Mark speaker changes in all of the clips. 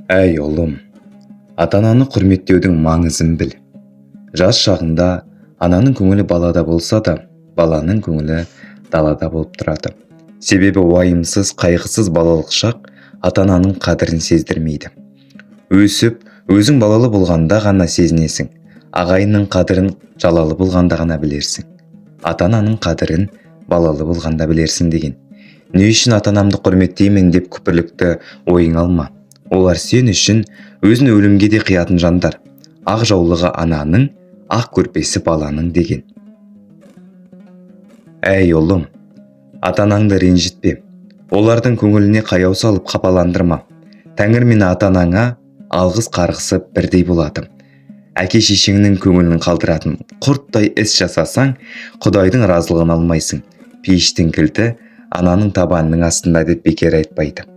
Speaker 1: Әй ұлым, ата-ананы құрметтеудің маңызын біл. Жас шағында ананың көңілі балада болса да, баланың көңілі далада болып тұрады. Себебі уайымсыз, қайғысыз балалық шақ ата-ананың қадірін сездірмейді. Өсіп, өзің балалы болғанда ғана сезінесің. Ағайынның қадірін жалалы болғанда ғана білерсің. Ата-ананың қадірін балалы болғанда білерсің деген. Не үшін ата-анамды құрметтеймін деп күпірлікті ойыңа алма. Олар сен үшін өзін өлімге де қиятын жандар. Ақ жаулығы ананың, ақ көрпесі баланың деген. Әй ұлым, ата-анаңды ренжітпе. Олардың көңіліне қаяу салып қапаландырма. Тәңір мен ата-анаңа алғыс қарғысы бірдей болады. Әке шешеңнің көңілін қалдыратын құрттай іс жасасаң, Құдайдың разылығын алмайсың. Пейіштің кілті ананың табанының астында деп бекер айтпайды.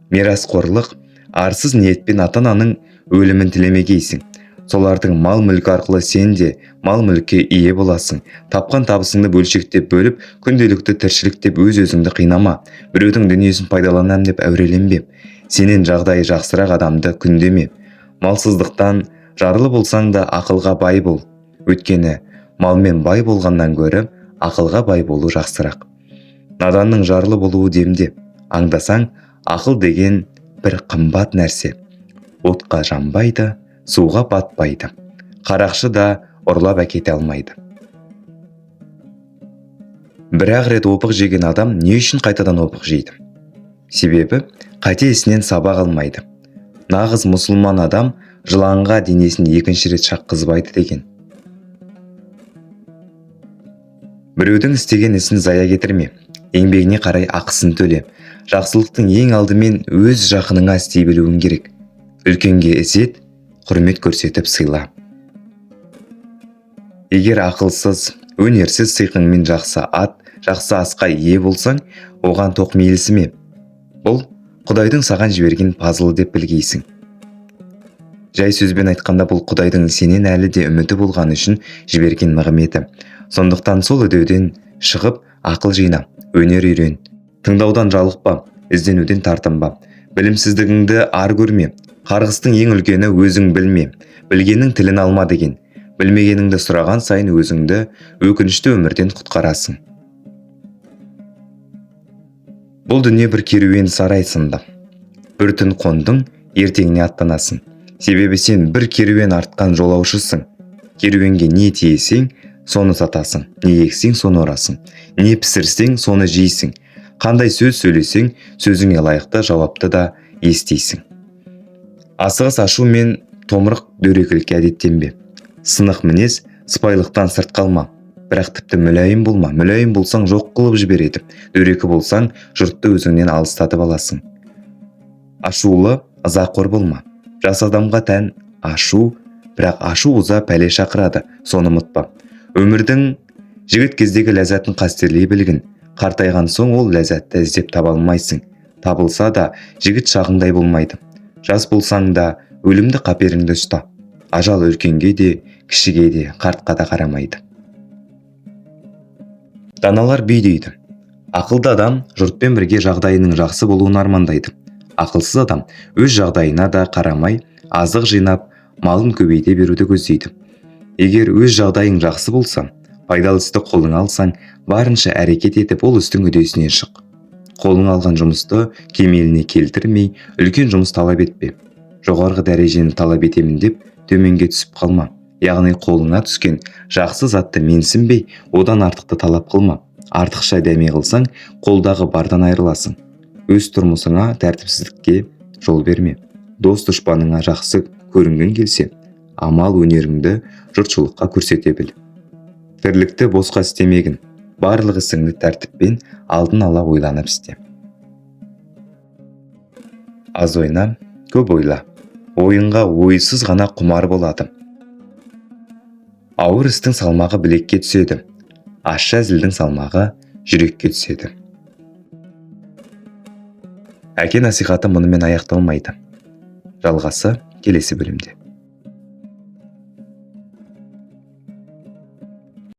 Speaker 1: Мирасқорлық, арсыз ниетпен ата-ананың өлімін тілемегейсің. Солардың мал-мүлкі арқылы сен де мал-мүлікке ие боласың. Тапқан табысыңды бөлшектеп бөліп, күнделікті тіршілік деп өз-өзіңді қинама. Біреудің дүниесін пайдаланам деп әуреленбе. Сенен жағдайы жақсырақ адамды күндеме. Малсыздықтан жарлы болсаң да ақылға бай бол. Өйткені малмен бай болғаннан гөрі ақылға бай болу жақсырақ. Наданның жарлы болуы демде. Аңдасаң, ақыл деген бір қымбат нәрсе. Отқа жанбайды, суға батпайды. Қарақшы да ұрлап әкете алмайды. Бір-ақ рет опық жеген адам не үшін қайтадан опық жейді? Себебі қате ісінен сабақ алмайды. Нағыз мұсылман адам жыланға денесін екінші рет шаққызбайды деген. Біреудің істеген ісін зая кетірме. Еңбегіне қарай ақысын төле. Жақсылықтың ең алдымен өз жақыныңа істей білуің керек. Үлкенге ізет, құрмет көрсетіп сыйла. Егер ақылсыз, өнерсіз сиқыңмен жақсы ат, жақсы асқа ие болсаң, оған тоқмейілсіме. Бұл Құдайдың саған жіберген пазылы деп білгейсің. Жай сөзбен айтқанда, бұл Құдайдың сенен әлі де үміті болғаны үшін жіберген нығметі. Сондықтан сол үдеуден шығып, ақыл жина, өнер үйрен. Тыңдаудан жалықпа, ізденуден тартынба. Білімсіздігіңді ар көрме. Қарғыстың ең үлкені өзің білме. Білгеннің тілін алма деген. Білмегеніңді сұраған сайын өзіңді өкінішті өмірден құтқарасың. Бұл дүние бір керуен сарай сынды. Бір түн қондың, ертеңіне аттанасың. Себебі сен бір керуен артқан жолаушысың. Керуенге не тиесең, соны сатасың. Не ексең, соны орасың. Не пісірсең, соны жейсің. Қандай сөз сөйлесең, сөзіңе лайықты жауапты да естисің. Асығыс ашу мен томырық дөрекілікке әдеттенбе. Сынық мінез, сыпайылықтан сырт қалма. Бірақ тіпті мүләйім болма. Мүләйім болсаң жоқ қылып жібереді. Дөрекі болсаң, жұртты өзіңнен алыстатып аласың. Ашулы, ызақор болма. Жас адамға тән ашу, бірақ ашу ыза пәле шақырады, соны ұмытпа. Өмірдің жігіт кездегі ләззатын қастерлей білгін. Қартайған соң ол ләззатты іздеп таба алмайсың. Табылса да жігіт шағыңдай болмайды. Жас болсаң да өлімді қаперіңді ұста. Ажал үлкенге де, кішіге де, қартқа да қарамайды. Даналар бүй дейді. Ақылды адам жұртпен бірге жағдайының жақсы болуын армандайды. Ақылсыз адам өз жағдайына да қарамай, азық жинап, малын көбейте беруді көздейді. Егер өз жағдайың жақсы болса, пайдалы істі қолыңа алсаң, барынша әрекет етіп, ол істің үдесінен шық. Қолыңа алған жұмысты кемеліне келтірмей, үлкен жұмыс талап етпе. Жоғарғы дәрежені талап етемін деп төменге түсіп қалма. Яғни қолыңа түскен жақсы затты менсінбей, одан артықты талап қылма. Артықша дәме қылсаң, қолдағы бардан айырыласың. Өз тұрмысыңа тәртіпсіздікке жол берме. Дос дұшпаныңа жақсы көрінгің келсе, амал өнеріңді жұртшылыққа көрсете біл. Тірлікті босқа істемегін. Барлық ісіңді тәртіппен алдын ала ойланып істе. Аз ойна, көп ойла. Ойынға ойсыз ғана құмар болады. Ауыр істің салмағы білекке түседі. Ащы әзілдің салмағы жүрекке түседі. Әке насихаты мұнымен аяқталмайды. Жалғасы келесі бөлімде.